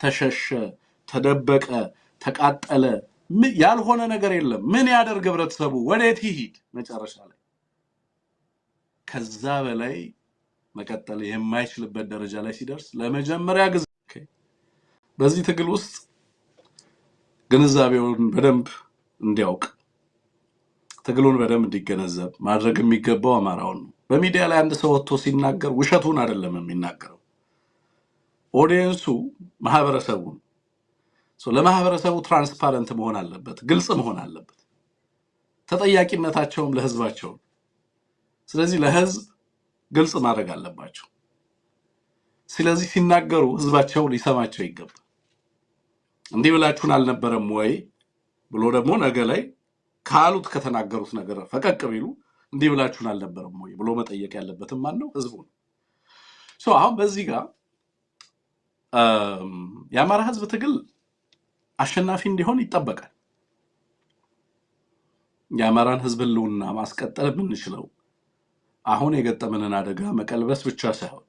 ተሸሸ፣ ተደበቀ፣ ተቃጠለ፣ ያልሆነ ነገር የለም። ምን ያደርግ ህብረተሰቡ? ወዴት ይሂድ? መጨረሻ ላይ ከዛ በላይ መቀጠል የማይችልበት ደረጃ ላይ ሲደርስ ለመጀመሪያ ጊዜ በዚህ ትግል ውስጥ ግንዛቤውን በደንብ እንዲያውቅ፣ ትግሉን በደንብ እንዲገነዘብ ማድረግ የሚገባው አማራውን ነው። በሚዲያ ላይ አንድ ሰው ወጥቶ ሲናገር ውሸቱን አይደለም የሚናገረው፣ audience ኡ ማህበረሰቡ ነው። ለማህበረሰቡ transparent መሆን አለበት፣ ግልጽ መሆን አለበት። ተጠያቂነታቸውም ለህዝባቸው ነው። ስለዚህ ለህዝብ ግልጽ ማድረግ አለባቸው። ስለዚህ ሲናገሩ ህዝባቸው ሊሰማቸው ይገባል። እንዲህ ብላችሁን አልነበረም ወይ ብሎ ደግሞ ነገ ላይ ካሉት ከተናገሩት ነገር ፈቀቅ ቢሉ እንዲህ ብላችሁን አልነበረም ወይ ብሎ መጠየቅ ያለበትም ማን ነው? ህዝቡ ነው። So አሁን በዚህ ጋር የአማራ ህዝብ ትግል አሸናፊ እንዲሆን ይጠበቃል። የአማራን ህዝብ ህልውና ማስቀጠል የምንችለው አሁን የገጠመንን አደጋ መቀልበስ ብቻ ሳይሆን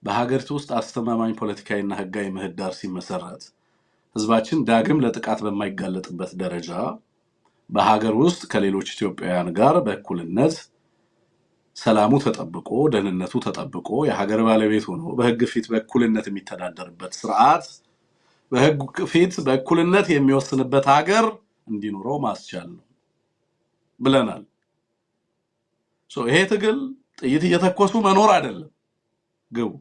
በሀገሪቱ ውስጥ አስተማማኝ ፖለቲካዊና ህጋዊ ምህዳር ሲመሰረት፣ ህዝባችን ዳግም ለጥቃት በማይጋለጥበት ደረጃ በሀገር ውስጥ ከሌሎች ኢትዮጵያውያን ጋር በእኩልነት ሰላሙ ተጠብቆ፣ ደህንነቱ ተጠብቆ፣ የሀገር ባለቤት ሆኖ በህግ ፊት በእኩልነት የሚተዳደርበት ስርዓት፣ በህግ ፊት በእኩልነት የሚወስንበት ሀገር እንዲኖረው ማስቻል ነው ብለናል። So ይሄ ትግል ጥይት እየተኮሱ መኖር አይደለም ግቡ።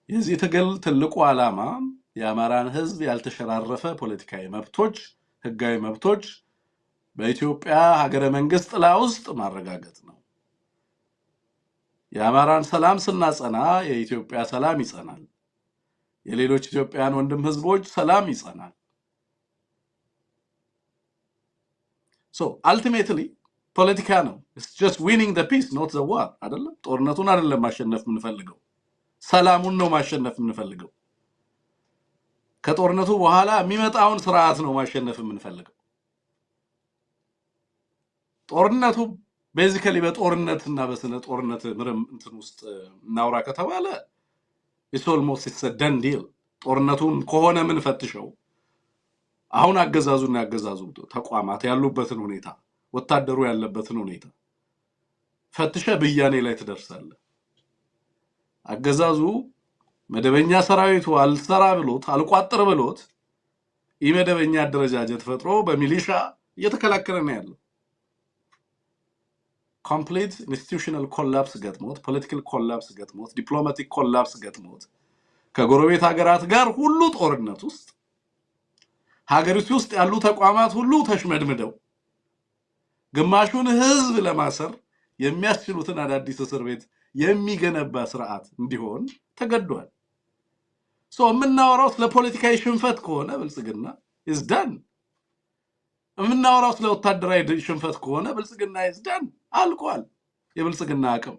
የዚህ ትግል ትልቁ ዓላማ የአማራን ህዝብ ያልተሸራረፈ ፖለቲካዊ መብቶች፣ ህጋዊ መብቶች በኢትዮጵያ ሀገረ መንግስት ጥላ ውስጥ ማረጋገጥ ነው። የአማራን ሰላም ስናጸና የኢትዮጵያ ሰላም ይጸናል። የሌሎች ኢትዮጵያውያን ወንድም ህዝቦች ሰላም ይጸናል። So ultimately ፖለቲካ ነው። It's just winning the peace, not the war። አይደለም፣ ጦርነቱን አይደለም ማሸነፍ የምንፈልገው፣ ሰላሙን ነው ማሸነፍ የምንፈልገው። ከጦርነቱ በኋላ የሚመጣውን ስርዓት ነው ማሸነፍ የምንፈልገው። ጦርነቱ basically በጦርነትና በስነ ጦርነት ምርም እንትን ውስጥ እናውራ ከተባለ it's almost it's a done deal። ጦርነቱን ከሆነ የምንፈትሸው አሁን አገዛዙና ያገዛዙ ተቋማት ያሉበትን ሁኔታ፣ ወታደሩ ያለበትን ሁኔታ ፈትሸህ ብያኔ ላይ ትደርሳለህ። አገዛዙ መደበኛ ሰራዊቱ አልሰራ ብሎት፣ አልቋጥር ብሎት ኢመደበኛ አደረጃጀት ፈጥሮ በሚሊሻ እየተከላከለ ነው ያለው። Complete institutional collapse ገጥሞት፣ political collapse ገጥሞት፣ diplomatic collapse ገጥሞት፣ ከጎረቤት ሀገራት ጋር ሁሉ ጦርነት ውስጥ፣ ሀገሪቱ ውስጥ ያሉ ተቋማት ሁሉ ተሽመድምደው፣ ግማሹን ህዝብ ለማሰር የሚያስችሉትን አዳዲስ እስር ቤት የሚገነባ ስርዓት እንዲሆን ተገዷል። So የምናወራው ስለ ፖለቲካዊ ሽንፈት ከሆነ ብልጽግና is done። የምናወራው ስለ ወታደራዊ ሽንፈት ከሆነ ብልጽግና is done፣ አልቋል። የብልጽግና አቅም፣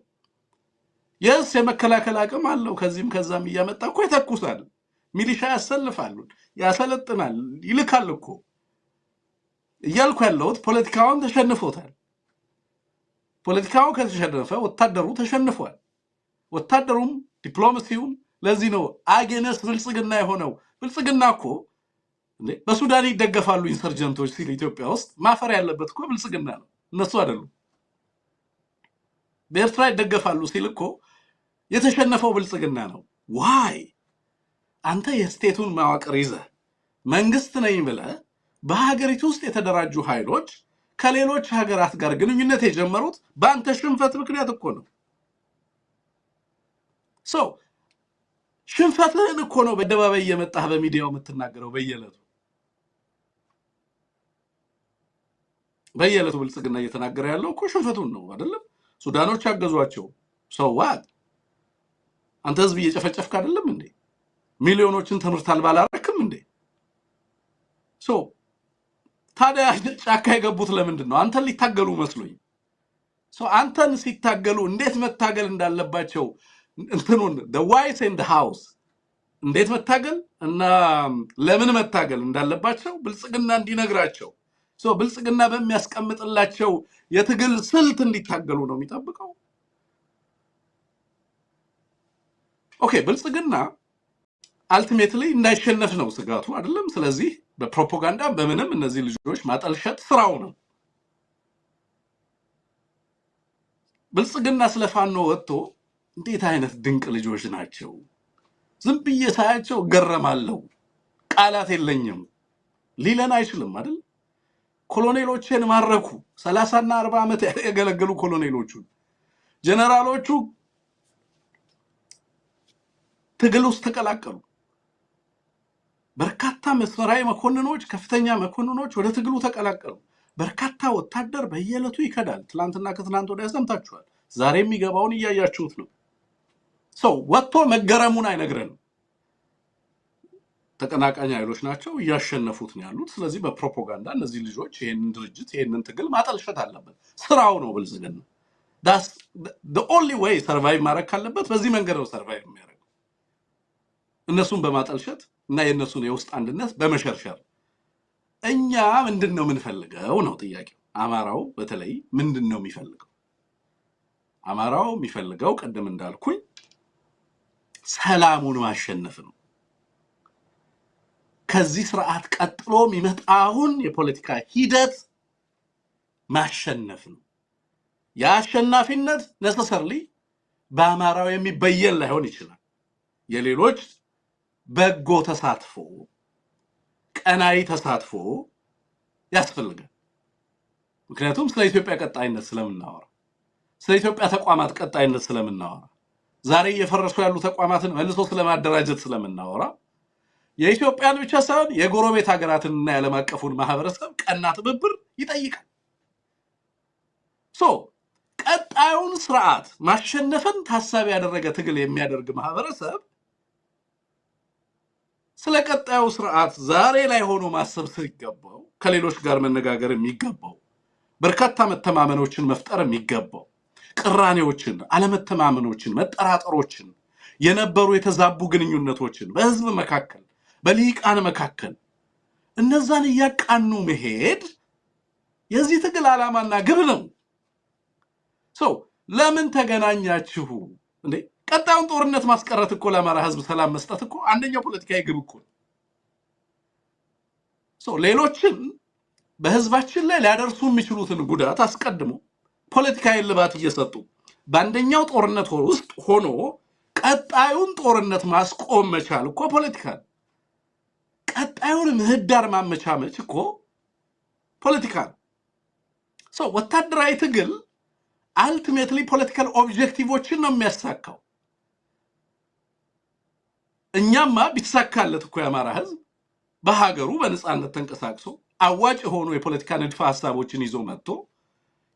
yes፣ የመከላከል አቅም አለው። ከዚህም ከዛም እያመጣ እኮ ይተኩሳል። ሚሊሻ ያሰልፋል፣ ያሰለጥናል፣ ይልካል እኮ። እያልኩ ያለሁት ፖለቲካውን ተሸንፎታል። ፖለቲካው ከተሸነፈ ወታደሩ ተሸንፏል። ወታደሩም ዲፕሎማሲውም። ለዚህ ነው against ብልጽግና የሆነው። ብልጽግና እኮ እንዴ በሱዳን ይደገፋሉ insurgent ኦች ሲል ኢትዮጵያ ውስጥ ማፈር ያለበት እኮ ብልጽግና ነው፣ እነሱ አይደሉም። በኤርትራ ይደገፋሉ ሲል እኮ የተሸነፈው ብልጽግና ነው። Why አንተ የ state ኡን መዋቅር ይዘህ መንግስት ነኝ ብለህ በሀገሪቱ ውስጥ የተደራጁ ኃይሎች ከሌሎች ሀገራት ጋር ግንኙነት የጀመሩት በአንተ ሽንፈት ምክንያት እኮ ነው። So ሽንፈትህን እኮ ነው በአደባባይ እየመጣህ በሚዲያው የምትናገረው በየዕለቱ። በየዕለቱ ብልጽግና እየተናገረ ያለው እኮ ሽንፈቱን ነው አይደለም? ሱዳኖች ያገዟቸው፣ so what? አንተ ህዝብ እየጨፈጨፍክ አይደለም እንዴ? ሚሊዮኖችን ትምህርት አልባ አላረክም እንዴ? So ታዲያ ጫካ የገቡት ለምንድን ነው? አንተን ሊታገሉ መስሎኝ። So አንተን ሲታገሉ እንዴት መታገል እንዳለባቸው እንትኑን the whys and the hows፣ እንዴት መታገል እና ለምን መታገል እንዳለባቸው ብልጽግና እንዲነግራቸው፣ so ብልጽግና በሚያስቀምጥላቸው የትግል ስልት እንዲታገሉ ነው የሚጠብቀው። Okay፣ ብልጽግና Ultimately እንዳይሸነፍ ነው ስጋቱ አይደለም። ስለዚህ በፕሮፓጋንዳ በምንም እነዚህ ልጆች ማጠልሸት ስራው ነው። ብልጽግና ስለ ፋኖ ወጥቶ እንዴት አይነት ድንቅ ልጆች ናቸው፣ ዝም ብዬ ሳያቸው እገረማለሁ፣ ቃላት የለኝም ሊለን አይችልም አይደል? ኮሎኔሎችን ማረኩ፣ 30 እና 40 ዓመት ያገለገሉ ኮሎኔሎቹን፣ ጀነራሎቹ ትግል ውስጥ ተቀላቀሉ። በርካታ መስመራዊ መኮንኖች፣ ከፍተኛ መኮንኖች ወደ ትግሉ ተቀላቀሉ። በርካታ ወታደር በየዕለቱ ይከዳል። ትላንትና ከትላንት ወዲያ ሰምታችኋል። ዛሬ የሚገባውን እያያችሁት ነው። ሰው ወጥቶ መገረሙን አይነግረንም። ተቀናቃኝ ኃይሎች ናቸው፣ እያሸነፉት ነው ያሉት። ስለዚህ በፕሮፓጋንዳ እነዚህ ልጆች ይሄንን ድርጅት ይሄንን ትግል ማጠልሸት አለበት። ስራው ነው ብልጽግና። That's the only way survive ማድረግ ካለበት በዚህ መንገድ ነው survive የሚያደርገው፣ እነሱን በማጠልሸት እና የእነሱን የውስጥ አንድነት በመሸርሸር። እኛ ምንድን ነው የምንፈልገው ነው ጥያቄው። አማራው በተለይ ምንድን ነው የሚፈልገው? አማራው የሚፈልገው ቅድም እንዳልኩኝ ሰላሙን ማሸነፍ ነው። ከዚህ ስርዓት ቀጥሎ የሚመጣውን የፖለቲካ ሂደት ማሸነፍ ነው። የአሸናፊነት necessarily በአማራው የሚበየን ላይሆን ይችላል። የሌሎች በጎ ተሳትፎ፣ ቀናይ ተሳትፎ ያስፈልጋል። ምክንያቱም ስለ ኢትዮጵያ ቀጣይነት ስለምናወራ፣ ስለ ኢትዮጵያ ተቋማት ቀጣይነት ስለምናወራ፣ ዛሬ እየፈረሱ ያሉ ተቋማትን መልሶ ስለማደራጀት ስለምናወራ፣ የኢትዮጵያን ብቻ ሳይሆን የጎረቤት ሀገራትንና የዓለም አቀፉን ማህበረሰብ ቀና ትብብር ይጠይቃል። So ቀጣዩን ስርዓት ማሸነፍን ታሳቢ ያደረገ ትግል የሚያደርግ ማህበረሰብ ስለ ቀጣዩ ስርዓት ዛሬ ላይ ሆኖ ማሰብ ሲገባው፣ ከሌሎች ጋር መነጋገር የሚገባው፣ በርካታ መተማመኖችን መፍጠር የሚገባው፣ ቅራኔዎችን፣ አለመተማመኖችን፣ መጠራጠሮችን፣ የነበሩ የተዛቡ ግንኙነቶችን በህዝብ መካከል፣ በልሂቃን መካከል እነዛን እያቃኑ መሄድ የዚህ ትግል ዓላማና ግብ ነው። So ለምን ተገናኛችሁ እንዴ? ቀጣዩን ጦርነት ማስቀረት እኮ ለአማራ ህዝብ ሰላም መስጠት እኮ አንደኛው ፖለቲካዊ ግብ እኮ ነው። So ሌሎችን በህዝባችን ላይ ሊያደርሱ የሚችሉትን ጉዳት አስቀድሞ ፖለቲካዊ እልባት እየሰጡ በአንደኛው ጦርነት ውስጥ ሆኖ ቀጣዩን ጦርነት ማስቆም መቻል እኮ ፖለቲካ ነው። ቀጣዩን ምህዳር ማመቻመች እኮ ፖለቲካ ነው። So ወታደራዊ ትግል ultimately political objective ኦችን ነው የሚያሳካው። እኛማ ቢሳካለት እኮ የአማራ ህዝብ በሀገሩ በነፃነት ተንቀሳቅሶ አዋጭ የሆኑ የፖለቲካ ንድፈ ሀሳቦችን ይዞ መጥቶ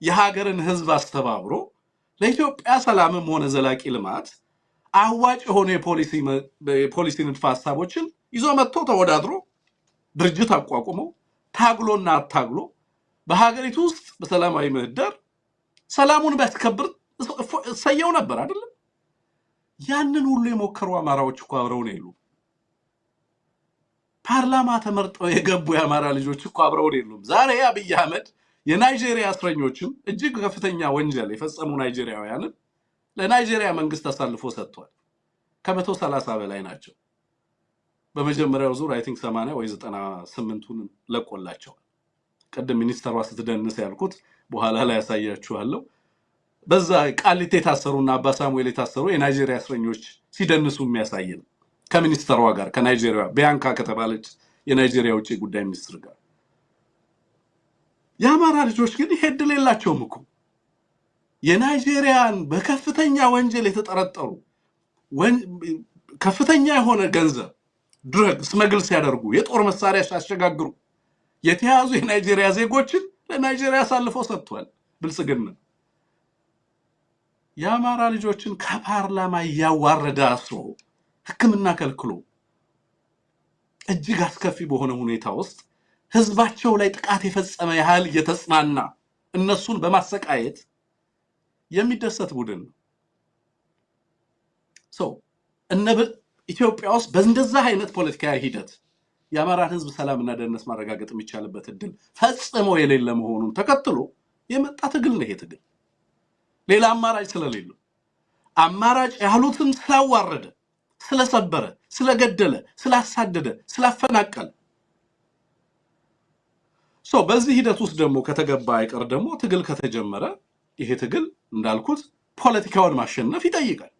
የሀገርን ህዝብ አስተባብሮ ለኢትዮጵያ ሰላምም ሆነ ዘላቂ ልማት አዋጭ የሆኑ የፖሊሲ ንድፈ ሀሳቦችን ይዞ መጥቶ ተወዳድሮ ድርጅት አቋቁሞ ታግሎና አታግሎ በሀገሪቱ ውስጥ በሰላማዊ ምህዳር ሰላሙን ቢያስከብር እሰየው ነበር አይደለም። ያንን ሁሉ የሞከሩ አማራዎች እኮ አብረው ነው የሉም። ፓርላማ ተመርጠው የገቡ የአማራ ልጆች እኮ አብረው ነው የሉም። ዛሬ አብይ አህመድ የናይጄሪያ እስረኞችን፣ እጅግ ከፍተኛ ወንጀል የፈጸሙ ናይጄሪያውያንን ለናይጄሪያ መንግስት አሳልፎ ሰጥቷል። ከ130 በላይ ናቸው። በመጀመሪያው ዙር I think 80 ወይ 98ቱን ለቆላቸዋል። ቅድም ሚኒስተሯ ስትደንስ ያልኩት በኋላ ላይ ያሳያችኋለሁ። በዛ ቃሊቲ የታሰሩና አባ ሳሙኤል የታሰሩ የናይጄሪያ እስረኞች ሲደንሱ የሚያሳይ ነው። ከሚኒስተሯ ጋር፣ ከናይጄሪያ ቢያንካ ከተባለች የናይጄሪያ ውጭ ጉዳይ ሚኒስትር ጋር። የአማራ ልጆች ግን ይሄ እድል የላቸውም እኮ። የናይጄሪያን በከፍተኛ ወንጀል የተጠረጠሩ፣ ከፍተኛ የሆነ ገንዘብ drug smuggle ሲያደርጉ፣ የጦር መሳሪያ ሲያሸጋግሩ የተያዙ የናይጄሪያ ዜጎችን ለናይጄሪያ አሳልፎ ሰጥቷል ብልጽግና። የአማራ ልጆችን ከፓርላማ እያዋረደ አስሮ፣ ሕክምና ከልክሎ፣ እጅግ አስከፊ በሆነ ሁኔታ ውስጥ ህዝባቸው ላይ ጥቃት የፈጸመ ያህል እየተጽናና እነሱን በማሰቃየት የሚደሰት ቡድን ነው። So እነ ኢትዮጵያ ውስጥ በእንደዛ አይነት ፖለቲካዊ ሂደት የአማራን ህዝብ ሰላምና ደህንነት ማረጋገጥ የሚቻልበት እድል ፈጽሞ የሌለ መሆኑን ተከትሎ የመጣ ትግል ነው ይሄ ትግል። ሌላ አማራጭ ስለሌለው፣ አማራጭ ያሉትን ስላዋረደ፣ ስለሰበረ፣ ስለገደለ፣ ስላሳደደ፣ ስላፈናቀለ። So በዚህ ሂደት ውስጥ ደግሞ ከተገባ አይቀር ደግሞ ትግል ከተጀመረ ይሄ ትግል እንዳልኩት ፖለቲካውን ማሸነፍ ይጠይቃል።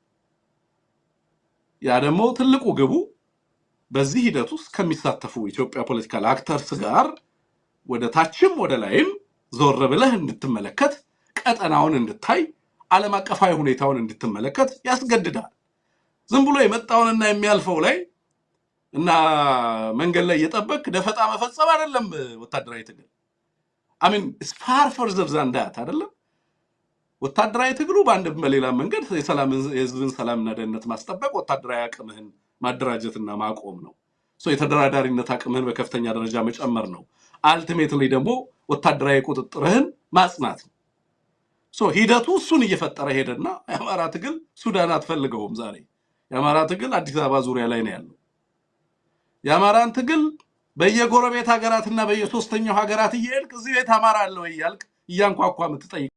ያ ደግሞ ትልቁ ግቡ በዚህ ሂደት ውስጥ ከሚሳተፉ ኢትዮጵያ political actors ጋር ወደ ታችም ወደ ላይም ዞር ብለህ እንድትመለከት፣ ቀጠናውን እንድታይ፣ ዓለም አቀፋዊ ሁኔታውን እንድትመለከት ያስገድዳል። ዝም ብሎ የመጣውንና የሚያልፈው ላይ እና መንገድ ላይ እየጠበቅ ደፈጣ መፈጸም አይደለም ወታደራዊ ትግል። I mean, far further than that አይደለም። ወታደራዊ ትግሉ በአንድም በሌላ መንገድ የህዝብን ሰላምና ደህንነት ማስጠበቅ፣ ወታደራዊ አቅምህን ማደራጀትና ማቆም ነው። So የተደራዳሪነት አቅምህን በከፍተኛ ደረጃ መጨመር ነው። Ultimately ደግሞ ወታደራዊ ቁጥጥርህን ማጽናት ነው። So ሂደቱ እሱን እየፈጠረ ሄደና የአማራ ትግል ሱዳን አትፈልገውም። ዛሬ የአማራ ትግል አዲስ አበባ ዙሪያ ላይ ነው ያለው። የአማራን ትግል በየጎረቤት ሀገራትና በየሶስተኛው ሀገራት እየሄድክ እዚህ ቤት አማራ አለ ወይ እያልክ እያንኳኳ የምትጠይቅበት